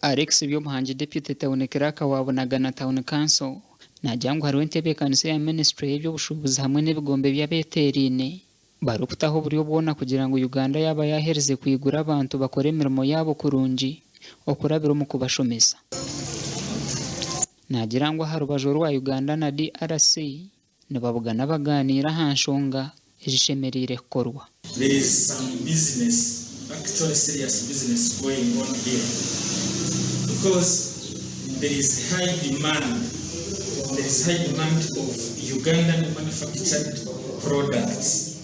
Alex Byomuhangi Deputy Town Clerk wa Bunagana Town Council naagira ngu hariho entebeekanisa eya minisiture y'eby'obushuubuzi hamwe n'ebigombe by'abeeteeraine barikutaho oburyo bwona kugira ngu Uganda yaaba yaaherize kwigura abantu bakore emirimo yaabo kurungi okurabira omu kubashomesa. Naagira ngu aha rubaju orwa Uganda na DRC nibabugana bagaaniira aha nshonga ezishemereire kukorwa. There is some business, actually serious business going on here because there is high demand, there is high demand of Ugandan manufactured products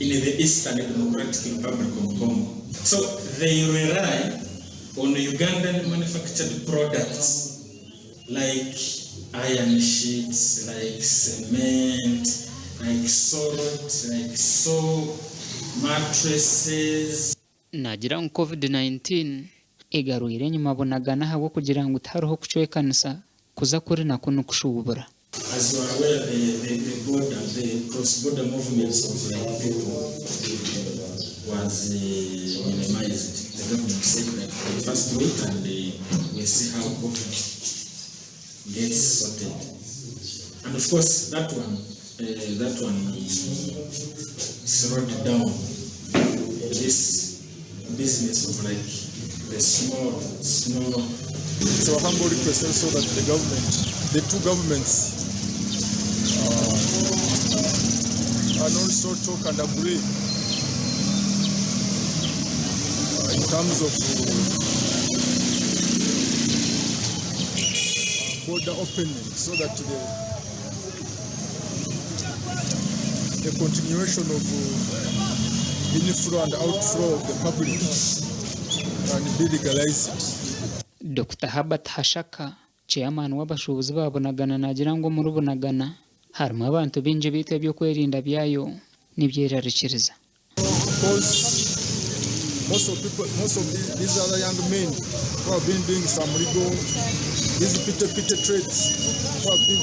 in the Eastern Democratic Republic of Congo. So they rely on Ugandan manufactured products like iron sheets, like cement, like salt, like soap, mattresses. Naagira ngu Covid-19 egarwire enyima Bunagana ahabw'okugira ngu tihariho kucwekanisa kuza kuri na kunu kushuubura. As you are aware the the the border the cross border movements of like people was minimized the government said that we first wait and we see how covid gets sorted and of course that one that one slowed down this business of like the small small It's our humble request also that the government, the two governments uh, can also talk and agree uh, in terms of uh, border opening so that the, the continuation of uh, inflow and outflow of the public can be legalized. Dokita Herbert Hashaka, Chairman w'abashuubuzi ba Bunagana naagira ngu omuri Bunagana harimu abantu baingi beitu eby'okwerinda byayo nibyerarikiriza. Most of people, most of these other young men who have been doing some legal, these petty petty trades, who have been